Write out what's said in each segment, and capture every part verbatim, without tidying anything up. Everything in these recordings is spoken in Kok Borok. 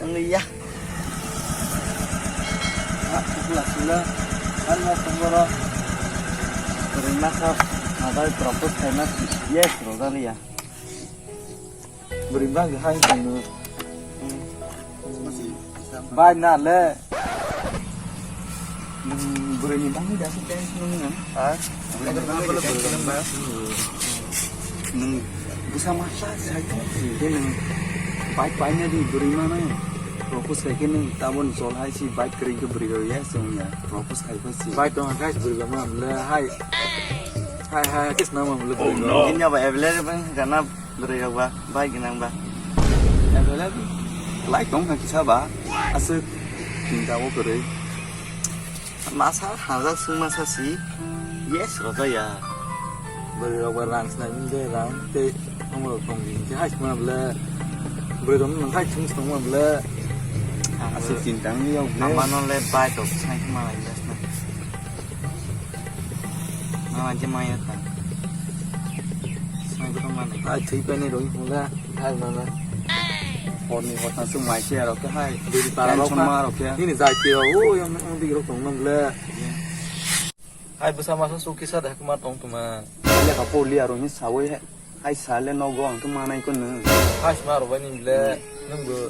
Wngya. Ah, kukla sula. Ano tongoro. Ringna kha. Nadai propose khaima. Yes, rojaliya. Bwrwi bangwi hai tongno. Bai na le. Bwrwini bangwi da se tension nang. Ha? Nwng bwsa masa sai tong si de nwng. Bike paina di bwrwi mano. Propose khai khe nwng tabon chol hai si bike kwrwi khe bwrwi rok ya se wngya. Propose khai khe si. Bike tong hai bwrwi rok ma le hai. Hai hai kis nama bwrwi rok. Inya ba available gana. Bwrwi rok ba, bai gwnang ba. Available. Lai tong kha kisa ba, aswk chinta o kwrwi. Masa hamjak swng masa si, yes rojaya. Bwrwi rok ba rang snai mung de rang tei omo rok tong di. Hai sma bwle, bwrwi rok nang hai sung sung ma bwle. Aswk chinta wng yok bwle. Amano le bai tok sai ma lai. Mama je maya ta. Sai ko mane. Ai thui pani roi hula, hai mama. Horni hota su mai se aro ke hai. Diri para rok ma aro ke. Nini jai ke o yang ang di rok tong nam le. Hai bwsa masa su kisa da ma tong tuma. Le ka poli aro ni sawoi hai. Hai sale no go ang to manai ko nung. Hai sma ro bani le nung go.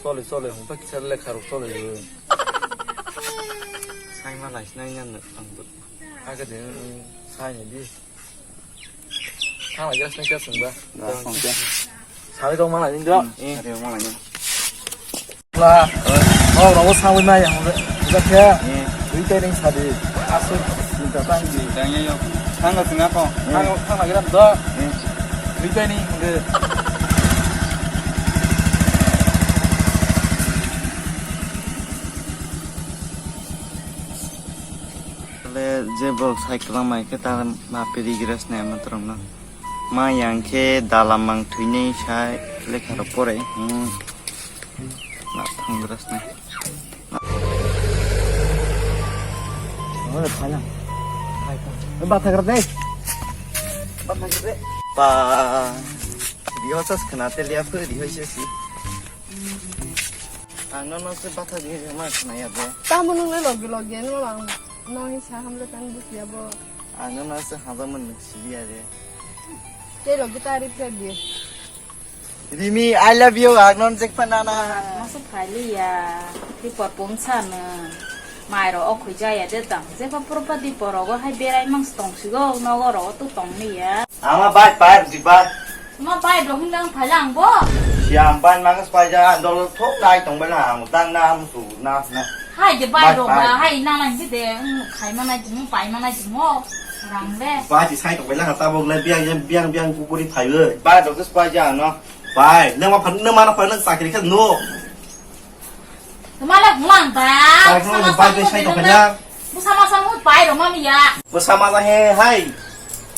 Sole sole hung pa kisa le kharo sole. Sai ma lai sinai yang ang. Aga de, sai ni di. Thang lagi rasanya kya sungba. Sale dong mana ni do. Sale dong mana ni. La. Oh, rawa sawi mai yang le. Udah kya? Ini teh ning sadi. Asur minta tang di. Tangnya yo. Thang lagi ngapa? Thang lagi ram do. Ini teh ning de. Le je bol cycle mai ke ta ma piri gres ne ma trom na. Ma yang ke dalam mang thwinai sai lekha rok pore. Hmm. Na thang gres ne. Ore phala. Ba thagra de. Ba thagra de. Pa. Diosas khna te lia phu di hoise si. Ang no no se batha di ma khna ya de. Tamo nung le logi logi no lang. No hi sa hamle tang busia bo. Ang no no se haja man nuk siliya de. Te logi tari phe di. Rimi, I love you, ang no jek pha nana. Masa phaliya. Ti por pung sa na. Mai ro ok khui jaya de tang. Je pha pur pha di por go hai berai mang stong si go no go ro tu tong ni ya. Ama bai pai di bai. Ma bai do hindang phalang bo. Siam bai mangas pai ja dol thok nai tong bai lang dang na musu na na. Hai de bai do ba hai na na hi de khai ma na jing pai ma na jing mo. Rang de. Bai di sai tong bai lang ta bo le biang biang biang ku kuri phai bai. Bai do kus pai ja no. Bai ne ma phan ne ma na phan sakri khe no. Mala hwlang ba. Bai, bwsa hwlang, masa bai, bai, sai tong kanya. Bwsa masa mu bai rw mani ya. Bwsa masa he hai.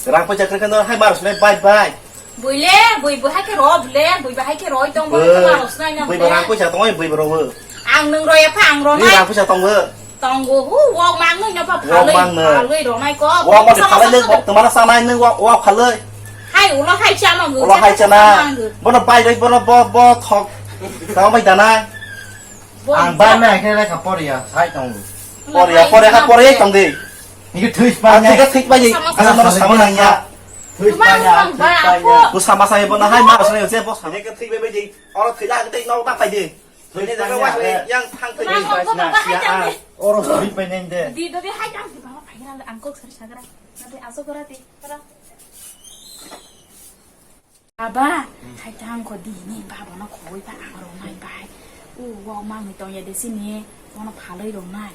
Rang paisa kre kano hai mar sne bai bai. Bui le, bui bui hai khe ro bule, bui bai hai khe roi tong bai mar sne na. Bui bai rang paisa tong bui bai ro. Ang nung roi apha ang ro nai. Rang paisa tong. Tong go hu wok mang nung na pa phaloi. Wok mang nung. Phaloi ro nai ko. Wok mang phaloi le, tong mana sa nai nung wok phaloi. Hai ulo hai cha ma gu. Ulo hai cha na. Bono bai roi bono bo bo thok. Tong bai dana. Ang bai mai khe lekha poriya, sai tong. Poriya, poriya, kha poriya tong de. Niki thwi pa nya. Thwi pa nya. Asa mano sama nang ya. Thwi pa nya, thwi pa nya. Bo sama sai bo na hai ma sai je bo sama. Niki thwi be be di. Oro thwi la te no ta pai de. Thwi ne da wa yang thang thwi. Oro thwi pa nya de. Di do di hai tang di ba phai ra ang kok sar sagra. Na de aso kora de. Baba, hai tang ko di ni baba no khoi ba ang ro nai bai. U wo ma mi tong ya de sini, wo no phaloi ro nai.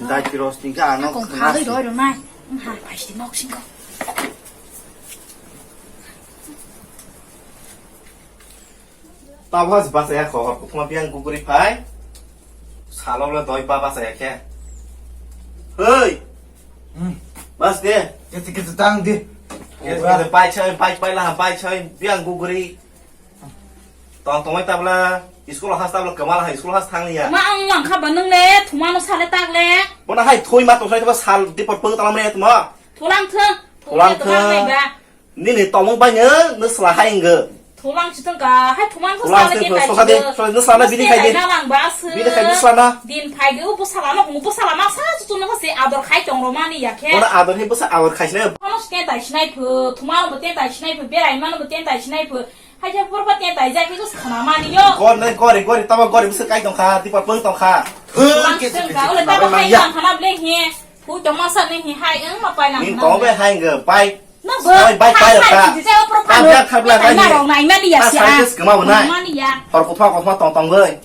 Dai ki ros ni ga no. Kong phaloi ro ro nai. Ha, pai si nok sing ko. Tabo has basa ya khor, kuma biang guguri phai. Salo le doi ba basa ya khe. Hei. Hmm. Bas de. Kete kete tang di. Kete kete bai chai, bai bai la bai chai, biang guguri. Tong tongoi tabla, school has tabla, kamal hai school has thang ya. Ma ang lang kha ba nung le, thuma no sale tak le. Bona hai thoi ma tong sai ba sal di por pung talam re tuma. Tholang thung. Tholang thung. Nini tomong bai no, no sla hai nge. Thulang si thangka, hai thuman ko Thulang sala si din thangka, dai soka de, si. Soka de, sala bini khai de. Dai na lang ba se. Bini khai de sala. Din phai ge, o bwsala no, bwsala ma sa chu chu no se ador khai tong ro mani ya khe. Ona ador he bwsa ador khai sinai. Kono sten dai sinai phu, thuman bo sten dai sinai phu, berai man bo sten dai sinai phu. Hai je por ba sten dai ja khe ko khana mani yo. Gor nai gori gori tama gori bwsa kai tong kha, tipa pung tong kha. Thulang si thangka, ole tama hai yang khana ble he. Phu tong ma sa ne he hai ang ma pai lang. Ning tong be hai ge pai. No, Oi, bai, bai, pai, pai. Hai, hai, hai, hai, Khabla, hai, khabla, hai, narok nai mani ya, ah, sia. Sai, sis, kema bo nai. Mani ya. Hor kuthma, kuthma, tong, tong, bai.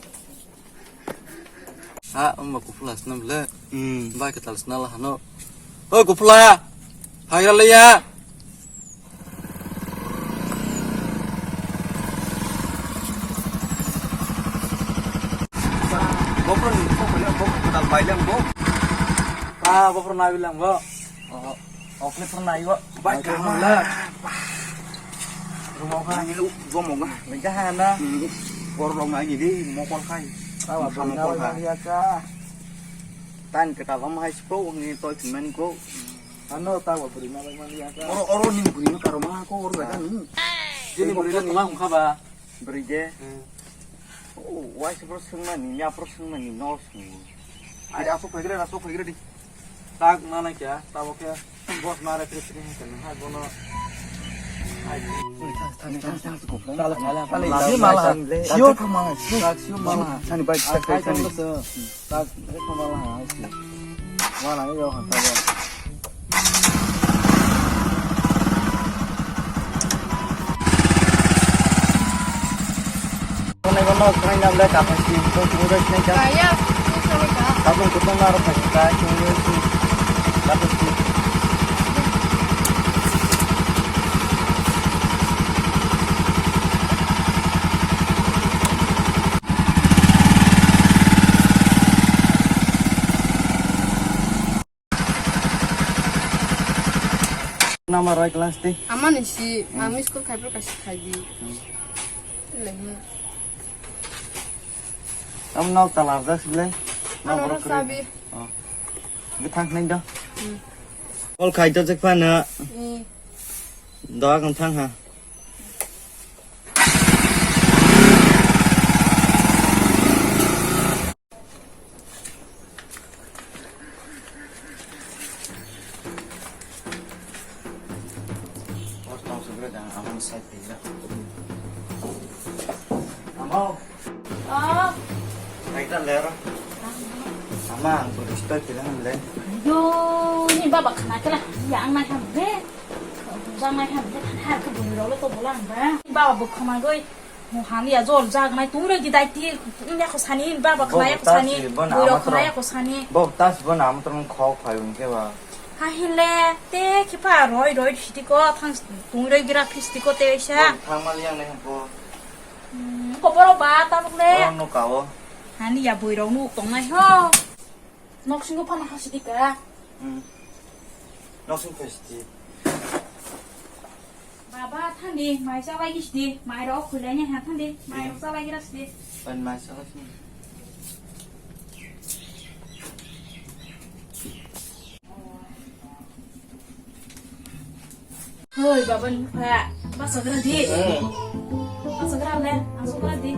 Ha, amma kuphla sna bile. Hmm. Bai, katal sna la hano. Oi, kuphla. Hai, ra le ya. Bokro ni, bokro ni, bokro katal bai lang bo. Ah, bokro nai bilang bo. Oh. Okle pernah iwa. Bai kama. Rumah kan ini lu gomong ah. Meja hana. Bor long ai di mokol kai. Tawa mokol kai. Tan kita lama hai sepuluh ini toy cuman ko. Ano tawa beri nama mana ya ka. Oro oro ni beri nama karo mana ko oro kan. Jadi beri nama kaba. Beri je. Oh, wai se pro sengmani, mia pro sengmani, no sengmani. Ai, asok phaigra, asok phaigra di. Tak mana kya, tabo kya, bos mare tri tri hai kan, hai bono. Ai. Sio mala, sio mala, sio mala. Sani bai, tak, tak, sani. Tak, tak, mala, hai. Mala, yo, tak, tak. Konai bono khwnai nam le kaphang si, to tungui bai sinai jang. Kaya, ni solo ka. Tabung kutong na ro phai ka, tungui si. Kaphang si. Nama roi class ti. Ama ni si, ma miss call khai pro kasi khai di. Hmm. Lagi. Am nok talar dak sile. Ano rok sabi. Oh. Ge thang nai do. Hmm. Call khai to jek pa na. Hmm. Do kan thang ha. Amo. Oh. Naikta lero. Ama ang beri stoi kira ham le. Yo, ni baba khana kala. Ya ang nai ham le. Jang nai ham le. Har ke buni rolo to bolang ba. Baba bo khama goi. Mo hani ya jol jag nai tung re di dai ti. Nya ko sani baba khana ya ko sani. Bo tas bo na am tong khok phai un ke ba. Ha hinle te khipa roi roi siti ko thang tung roi gira phisti ko te sa. Thang mal yang ne ko. Hmm, ko boro ba ta buk le. Boro no ka o. Hani ya boi rok nuk tong nai ho. Nok singo phano ha siti ka. Hmm. Nok sing phai siti. Baba, thandi, mai chalai gis di, mai rok khulai ni ha thandi, mai rok chalai gira sidi. Ban mai chalai sini. Hoi, baba, nukha, basa gira di. Hmm. Basa gira le, aso gira di.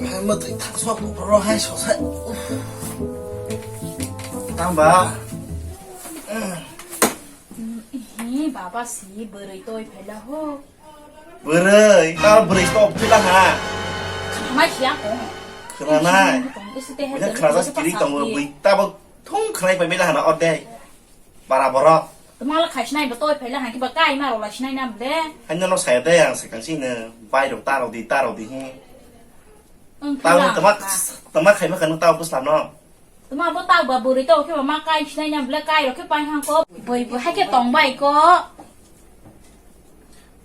Ah, ma tui thang sok ro hai so sai. Tang ba. Hmm. Hi, baba si bwrwi toi phaila ho. Bwrwi, ta bwrwi to phaila ha. Mai siya ko. Khana nai. Isi te he. Khana jas kiri tong bwi ta bo thung khnai pai mela hana ode. Bara borok. Tama la khai sinai bo toi phaila ha ki ba kai ma ro la sinai nam le. Hanya no saya de yang sekang sini. Bai ro ta ro di ta ro di he. Tang tama tama khai ma kan ta bus no. Tama bo tau ba bwrwi tau khe ba ma kai sinai na ble kai rok khe pai hang ko. Bwrwi bo hai khe tong bai ko.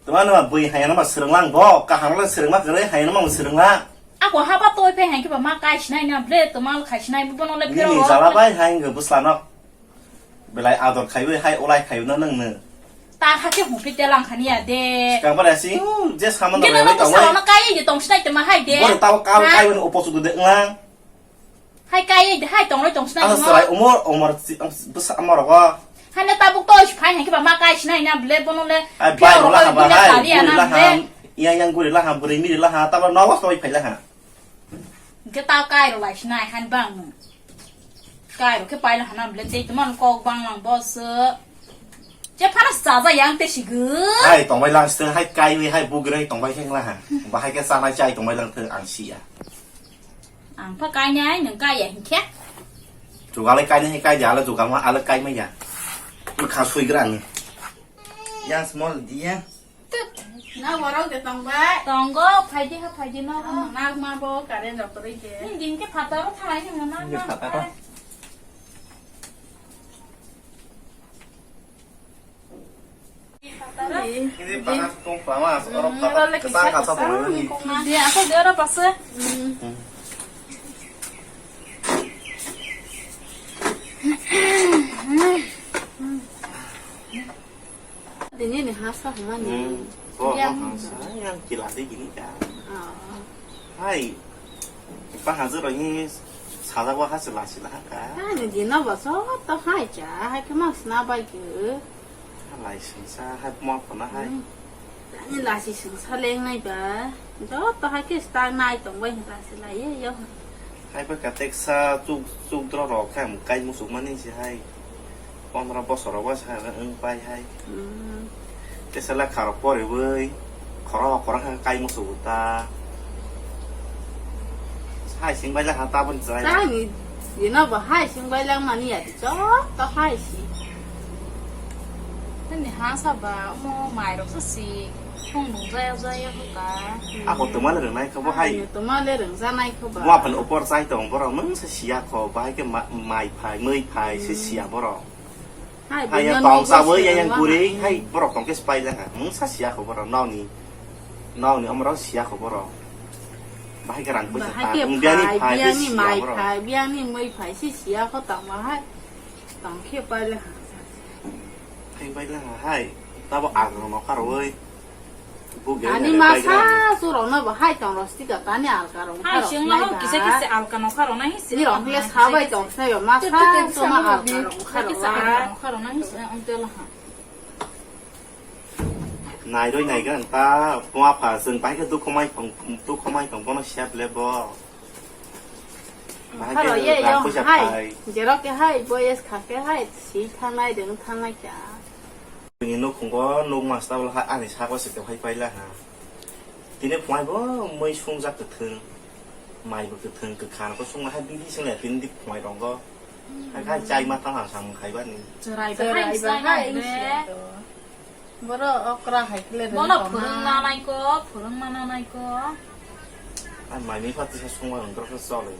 Tama no bwrwi hai no ma swrwng lang bo kaham le swrwng ma kwrwi hai no ma swrwng lang. Ako ha ba toi phai hai khe ba ma kai sinai na ble tama khai sinai bo no le phero. Nini jala bai hai go bwsla no. Belai ador khaiwi hai olai khaiwi no nang no. Ta ha khe hupi te lang khani ya de. Kang ba si je saman. Gina no bwsla no kai ye tong sinai tama hai de. Bo tau kai kai no opo su de lang. Hai kai, hai tong roi tong sinai. Ang tong serai umur, umur si, ang bwsa amar go. Hane tabuk to is phai hake ba ma kai sinai na ble bono le. Ai, bai rok laha ba hai, buri laha, yang yang guri laha, buri miri laha, tabo nogo soi phai laha. Hingke ta kai rok lai sinai han bang. Kai rok khe paila hana bile tei tongmani kok bang lang bo se. Je phano chaja yang te sigi. Hai tongbai lang se hai kai wi hai bugre tongbai khe lang ha. Bahai khe chanai chai tongbai lang thung ang sia. Ang pha kai nai nang kai ya hingkhe. Jugal kai nai kai ya ala jugal ma ala kai ma ya. Kha sui gran. Yang small dia. Na warok de tongbai. Tongo, phaidi ha, phaidi no. Ah, nak ma bo current rok kwrwi de. Nini din ke phataro thalai nang na. Nini ma phataro. Phataro. Ini panas tong panas, orang Hmm, panas orang lagi kesal, kesal kesal. Panas ini. Dia aku dia orang pas. Hmm. Tini ni hasa huma ni. Hmm. Oh, yang hasa yang kila de gini ka. Oh. Hai. Pa hajar ini saja wa hasil hasil ha ka. Hai ni dino ba so to hai cha, hai ke mas na bai ke. Lai sengsa hai mo ko na hai. Hmm. Ani lasi sengsa leng nai ba. Joto hai khe stang nai tong bai hwnkha se lai ye yo. Hai ba kateksa chuk, chukdro rok khai kai musuk mani se hai. Pondro bosor rok ba sa wng pai hai. Hmm. Tesa la kharo poriwi khoro khoro khai kai musuk ta. Hai sing bai la ha ta bun jai. Tani dino ba hai sing bai lang mani ya. Joto hai si. Nini ha saba omo mairok se si thung nung jaya jaya hoka. Ako twma le rwngnai khe bo hai. Ani twma le rwngjanai khe ba. Bo aphani opor chai tong borok mung se siya kho bahai khe ma-, mai phai mui phai se siya borok. Hai, hai bunya yang tong nogo sa bo se yang yang rwma guri hai. Hai borok tong khe spai lang ha mung sa siya kho borok noni noni omorok siya kho borok. Bahai khe rang puisa bahai ta khe wng biyani phai, phai biyani se siya mai borok. Phai biyani mui phai se siya kho tong bahai. Tong khe paila ha. Hai paila ha hai. Tabo ang no kharoi. Ani masa surok no bo hai tong ro stika tani alka rong kharok. Hai sing no kisa kisa alka no kharo na hi sini rong le sabai tong sai masa tuma alka rong kharo. Kisa alka no kharo na hi sini ang tela ha. Nairoi naigra ta puma pha sing pai khe dukho mai tong dukho mai tong bono sep le bo. Bahai khe rang puisa phai. Jerok khe hai, boyes kha khe hai, si thangnai, rwng thangnai kha. Chini nukhungo nukma stable hai, ani sabo se khe hai paila ha. Tini phunai bo mui sungjak kwthwng, mai bo kwthwng, kwkha no sungma hai bini swngle tini di phunai rongo. Hai khai chai ma tang ha samung khai bani. Chwrai bahai, chwrai bahai, wngsi to. Boro okra hai kle rwng tongma. Bono phwrwng nanai ko, phwrwng ma nanai ko. Ai mai mi pha tisa sungma wng khe chole.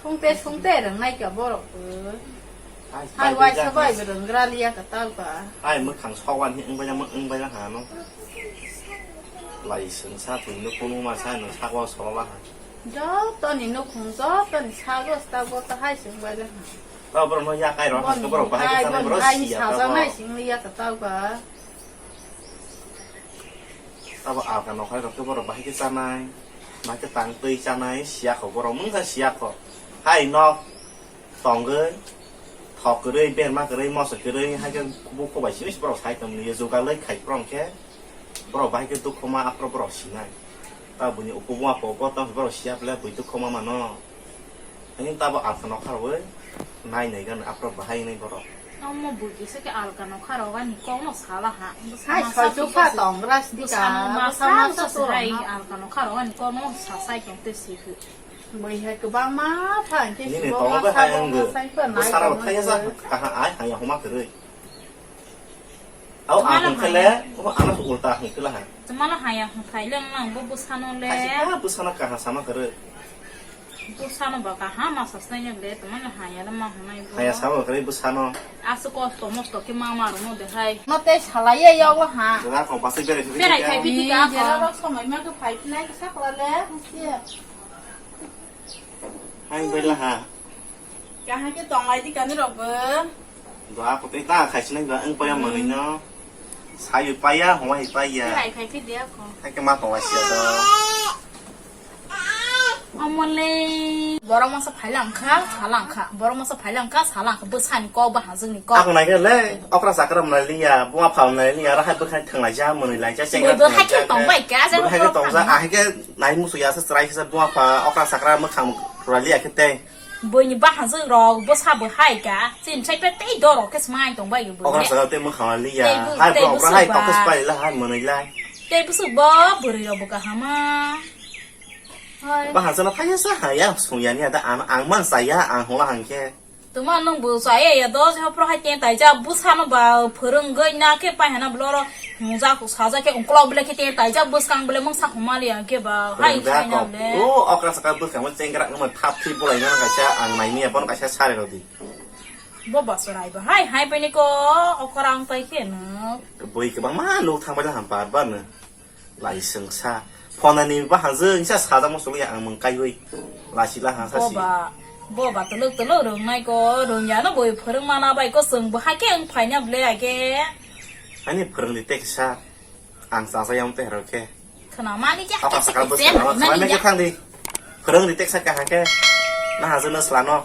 Sungte sungte rwngnai kha borok bo. Hai, hai waisa bai bo rwnggra liya kha tau kha. Hai mwkhang sowan hi wngbai na wngbai na hano. Lai sung sa thung no kono ma sa no sa ko solo la ha. Joto ni nukhung joto ni sago sta bo ta hai sung bai la ha. Tau borok no ya kai ro ha borok bahai khe sanai borok siya sajak nai sing liya kha tau kha. Abo alka nokhai rok khe borok bahai khe chanai, bahai khe tang twi chanai, siya kho borok mungsa siya kho. Hai nok tongwi, thok kwrwi, berma kwrwi, moso kwrwi, hai khe kubuk kho bai simi borok sai tongmani, jugalwi khai borok khe, borok bahai khe dukhu ma aphuru borok sinai. Ta buini ukubuma pokgo tamo borok siya phle bui dukhu ma mano. Ani tabo alka nokha rwi nai nai gana aphuru bahai nai borok. Omo bui kisa khe alka nokha rok ani kokno sala ha. Hai soi chukha tong gra sidi ka. Bwsano masa masa se hai alka nokha rok ani kokno sasai tong te si hw. Bui hai kwbangma pha hwnkhe sibo masa bo masa hwnkhe nai tongma. Bwsano thaya sa kaha ai haya homa kwrwi. Au ang hwnkhe le, obo ano ulta hwnkhe la hai. Chwmano haya hwnkhe le wng nang bo bwsano le. Kaisa bwsano kaha sama kwrwi. Bwsano ba kaha ma sasnai le, chwmano haya le ma hwnai bo. Haya sama kwrwi bwsano. Aswk kosto mosto khe ma ma rwno de hai. No tei salai ye yago ha. Jora ko basi berai. Berai khai piti ka ko. Jora rok somoi ma khe phai phinai khe sakla le. Hai bai la ha. Kaham khe tonglai di kani rok bo. Doa ko tei ta khai sinai ba wng paya manwi no. Sayu paya, homa hi paya. Khai khai khe dia ko. Hai khe ma tonglai sia do. Omole. Borok masa phailang kha, salang kha. Borok masa phailang kha, salang kha. Bwsani kok, bahajwkni kok. Ako naikhe le, okra chakra mwnai liya, buma pha mwnai liya, rahai bwkhani thwnglaijak, mwnwi laijak, chengra Bwbo hai khe thwnglaijak, tongbai kha, je bwbo hai khe borok tongjak, thangma. Ahai khe nai musu yasa chwrai khe buma pha okra chakra mwkhang rwliya khe tei. Buini bahajwk rok bwsa bo hai kha, chini chai pe tei doro khe smai tongbai kha buini. Okra chakra tei mwkhang liya, Tei bu-, hai tei borok bwswk hai ba. Tokhe spai la, hai mwnwi lai. Tei bwswk bo bwrwi rok bo kahama. Hai. Bahajwk no phai sa ha ya, sung ya ni ada ang, ang man sa ya, ang hula hang khe. Tuma nwng bo chaya ya do, se hopro hai ten taijak bwsano ba phwrwngwi na khe pai hana bwloro hwngjak sajak khe ungkolok bwlai khe ten taijak bwskang bwlai mungsa huma liya khe ba hai Phwrwngda saina kok. Bwlai. O okra saka bwskang mo chengra ngma thap thwi bolai na kaisa ang nai miya bono kaisa sari rodi. Bo ba sorai ba hai hai pai ni ko okra ang pai khe no. Boi kwbangma nuk thang bai ham bar bar no. Laiswngsa. Phonani bahajwk wngsa sajak muchungya ang mwng kaiwi. Lachi la hangsa si. Boba, boba tuluk tuluk rwngnai ko, rwngya no boi phwrwng mana bai ko chwng bo hakhe wng phaina ble age. Ani phwrwng di teksa. Ang chasa yang te hero khe. Khna mani khe Apa hakhe sakal bwswk khe no? Mani Khlai khe. Thang di. Phwrwng di teksa ka hakhe. Na hajwk no slano.